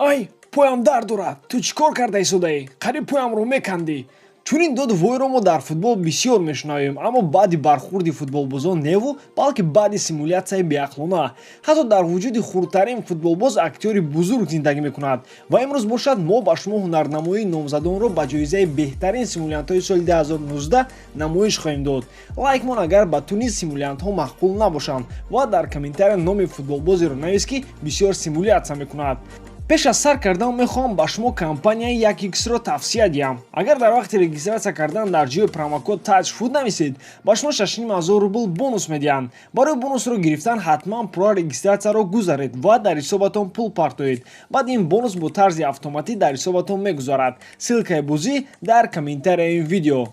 Ай, поям дард дорад! Ту чӣ кор карда истодаӣ? Қариб поямро мекандӣ! Чунин доду войро мо дар футбол бисёр мешунавем, аммо баъди бархурди футболбозон неву, балки баъди симулятсияи беақлона. Ҳатто дар вуҷуди хурдтарин футболбоз актёри бузург зиндагӣ мекунад. Ва имрӯз бошад, мо ба шумо ҳунарнамоии номзадонро ба ҷоизаи беҳтарин симулянтҳои соли 2019 намоиш хоҳем дод. Лайк мон, агар ба ту низ симулянтҳо маъқул набошанд, ва дар комментария номи футболбозеро навис, ки бисёр симулятсия мекунад. Пеш аз сар кардан мехоҳам ба шумо компанияи 1xро тавсия диҳам. Агар дар вақти регистрация кардан дар ҷои промокод TAJFOOT нависед, ба шумо 6500 рубл бонус медиҳанд. Барои бонусро гирифтан ҳатман пурра регистрацияро гузаред ва дар ҳисобатон пул партоед. Баъд ин бонус бо тарзи автоматӣ дар ҳисобатон мегузарад. Ссылкаи бозӣ дар комментарияи ин видео.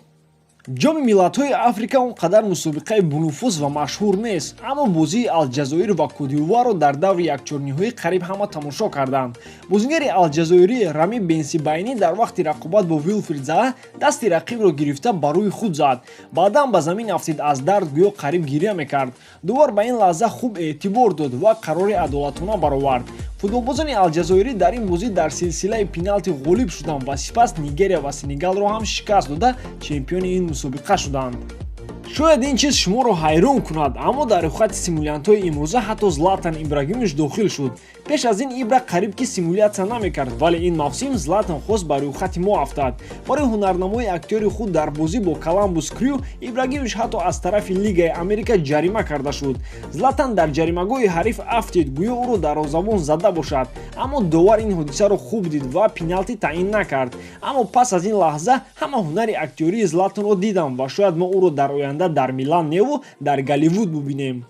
Ҷоми миллатҳои Африка он қадар мусобиқаи бонуфуз ва машҳур нест, аммо бозии Алҷазоир ва Кодивуарро дар даври якчорниҳоӣ қариб ҳама тамошо карданд. Бозигари алҷазоирӣ Рами Бенсибайнӣ дар вақти рақобат бо Вилфрид Заҳа дасти рақибро гирифта, ба рӯи худ зад. Баъдан ба замин афтид, аз дард гӯё қариб гиря мекард. Довар ба ин лаҳза хуб эътибор дод ва қарори адолатона баровард. Футболбозони алҷазоирӣ дар ин бозӣ дар силсилаи пеналти ғолиб шуданд ва сипас Нигерия ва Сенегалро ҳам шикаст дода, чемпиони ин мусобиқа шуданд. Шояд ин чиз шуморо ҳайрон кунад, аммо дар рӯйхати симулянтҳои имрӯза ҳатто Златан Ибрагимович дохил шуд. Пеш аз ин Ибра қариб ки симулятсия намекард, вале ин мавсим Златан хост ба рӯйхати мо афтад. Барои ҳунарнамои актёри худ дар бозӣ бо Коламбус Крю Ибрагимович ҳатто аз тарафи Лигаи Америка ҷарима карда шуд. Златан дар ҷаримагоҳи ҳариф афтид, гӯё ӯро дарвозабон зада бошад, аммо довар ин ҳодисаро хуб дид ва пеналти таъин накард. Аммо пас аз ин лаҳза ҳама ҳунари актёрии Златанро дидам ва шояд мо ӯро дар оянда дар Милан неву, дар Голливуд бубинем.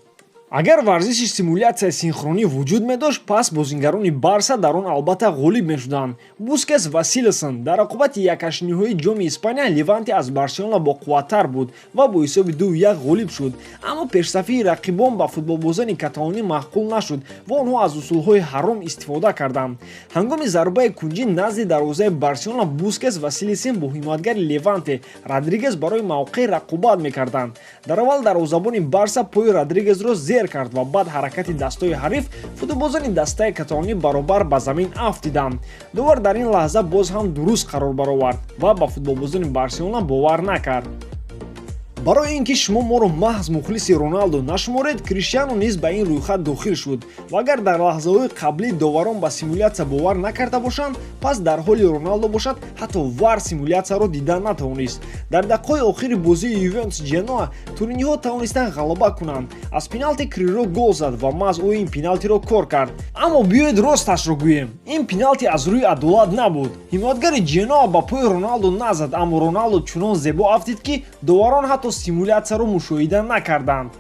Агар варзиши симулятсияи синхронӣ вуҷуд медошт, пас бозингарони Барса дар он албатта ғолиб мешуданд. Бускес ва Силесон. Дар рақобати якҳаштниҳоии Ҷоми Испания Леванте аз Барселона боқувваттар буд ва бо ҳисоби 2-1 ғолиб шуд. Аммо пешсафии рақибон ба футболбозони каталонӣ маъқул нашуд ва онҳо аз усулҳои ҳаром истифода карданд. Ҳангоми зарбаи кунҷӣ назди дарвозаи Барселона Бускес ва Силесен бо ҳимоятгари Леванте Родригес барои мавқеъ рақобат мекарданд. Дар аввал дарвозабони Барса пои Родригесро зер кард ва баъд ҳаракати дастои ҳариф футболбозони дастаи каталонӣ баробар ба замин афтиданд. Довар дар ин лаҳза боз ҳам дуруст қарор баровард ва ба футболбозони Барселона бовар накард. Барои ин ки шумо моро маҳз мухлиси Роналдо нашуморед, Криштиану низ ба ин рӯйхат дохил шуд. Ва агар дар лаҳзаҳои қаблӣ доварон ба симулятсия бовар накарда бошанд, пас дар ҳоли Роналдо бошад, ҳатто ВАР симулятсияро дида натавонист. Дар дақиқаҳои охири бозии Ювентус Ҷеноа туриниҳо тавонистанд ғалаба кунанд. Аз пеналти Криро гол зад ва маҳз ӯ ин пеналтиро кор кард. Аммо биёед, росташро гӯем, ин пеналти аз рӯи адолат набуд. Ҳимоятгари Ҷеноа ба пои Роналдо назад, аммо Роналдо чунон зебо афтид, ки доварон ҳатто симулятсияро мушоҳида накарданд.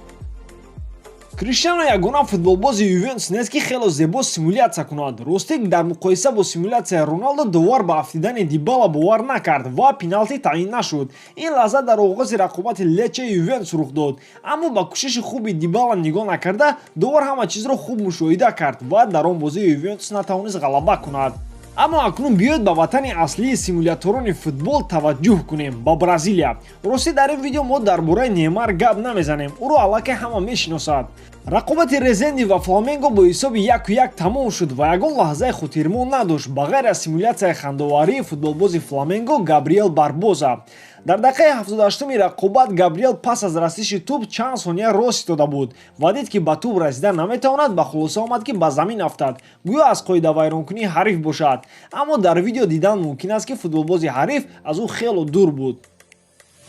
Криштиано ягона футболбози Ювентус нест, ки хело зебо симулятсия кунад. Ростик, дар муқоиса бо симулятсияи Роналдо довар ба афтидани Дибала бовар накард ва пеналти таъин нашуд. Ин лаҳза дар оғози рақобати Лече Ювентус рух дод, аммо ба кӯшиши хуби Дибала нигоҳ накарда, довар ҳама чизро хуб мушоҳида кард ва дар он бозӣ Ювентус натавонист ғалаба кунад. Аммо акнун биёед, ба ватани аслии симуляторони футбол таваҷҷӯҳ кунем, ба Бразилия. Ростӣ, дар ин видео мо дар бораи Неймар гап намезанем, ӯро аллакай ҳама мешиносад. Рақобати Резенди ва Фламенго бо ҳисоби 1-1 тамом шуд ва ягон лаҳзаи хотирмон надошт, ба ғайр аз симулятсияи хандоварии футболбози Фламенго Габриэл Барбоза. Дар дақиқаи 78-уми рақобат Габриэл пас аз расиши тӯб чанд сония рост истода буд ва дид, ки ба тӯб расида наметавонад. Ба хулоса омад, ки ба замин афтад, гӯё аз қоидавайронкунии ҳариф бошад. Аммо дар видео дидан мумкин аст, ки футболбози ҳариф аз ӯ хело дур буд.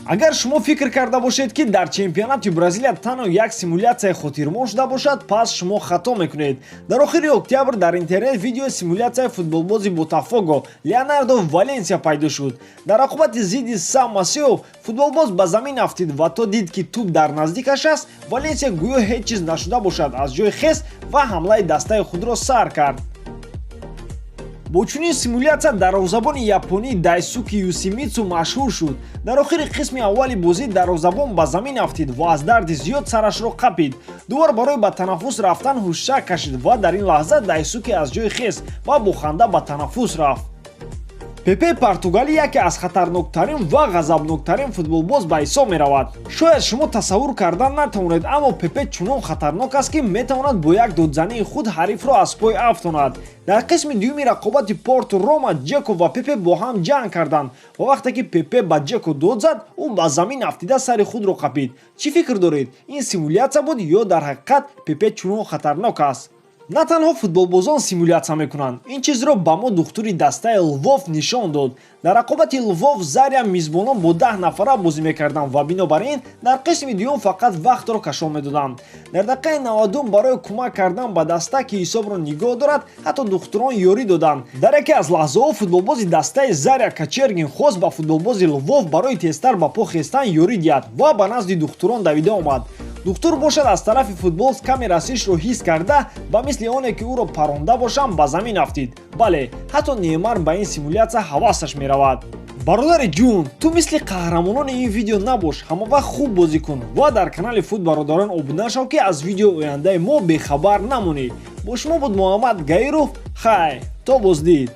Агар шумо фикр карда бошед, ки дар чемпионати Бразилия танҳо як симулятсияи хотирмон шуда бошад, пас шумо хато мекунед. Дар охири октябр дар интернет видеои симулятсияи футболбози Ботафого Леонардо Валенсия пайдо шуд. Дар рақобати зидди Сан Масео футболбоз ба замин афтид ва то дид, ки тӯб дар наздикаш аст, Валенсия гӯё ҳеҷ чиз нашуда бошад, аз ҷои хест ва ҳамлаи дастаи худро сар кард. Бо чунин симулятсия дарвозабони японӣ Дайсуки Юсимитсу машҳур шуд. Дар охири қисми аввали бозӣ дарвозабон ба замин афтид ва аз дарди зиёд сарашро қапид. Довар барои ба танаффус рафтан ҳушшак кашид ва дар ин лаҳза Дайсуки аз ҷои хест ва бо ханда ба танаффус рафт. Пепе Португалӣ яке аз хатарноктарин ва ғазабноктарин футболбоз ба ҳисоб меравад. Шояд шумо тасаввур кардан натавонед, аммо Пепе чунон хатарнок аст, ки метавонад бо як додзании худ ҳарифро аз пой афтонад. Дар қисми дуюми рақобати Порту Рома Ҷеко ва Пепе бо ҳам ҷанг карданд ва вақте ки Пепе ба Ҷеко дод зад, ӯ ба замин афтида, сари худро қапид. Чӣ фикр доред, ин симулятсия буд ё дар ҳақиқат Пепе чунон хатарнок аст? На танҳо футболбозон симулятсия мекунанд. Ин чизро ба мо духтури дастаи Лвов нишон дод. Дар рақобати Лвов Заря мизбонон бо 10 нафара бозӣ мекарданд ва бинобар ин дар қисми дуюм фақат вақтро кашол медоданд. Дар дақиқаи 90-ум барои кӯмак кардан ба даста, ки ҳисобро нигоҳ дорад, ҳатто духтурон ёрӣ доданд. Дар яке аз лаҳзаҳо футболбози дастаи Заря Качергин хост ба футболбози Лвов барои тезтар ба по хестан ёрӣ диҳад ва ба назди духтурон давида омад. Духтур бошад, аз тарафи футбол каме расишро ҳис карда, ба мисли оне ки ӯро паронда бошам, ба замин афтид. Бале, ҳатто Неймар ба ин симулятсия ҳавасаш меравад. Бародари ҷун, ту мисли қаҳрамонони ин видео набош, ҳамавақт хуб бозӣ кун ва дар канали Фут Бародарон обуна шав, ки аз видеои ояндаи мо бехабар намонӣ. Бо шумо буд Муҳаммад Гаиров. Хай, то боздид.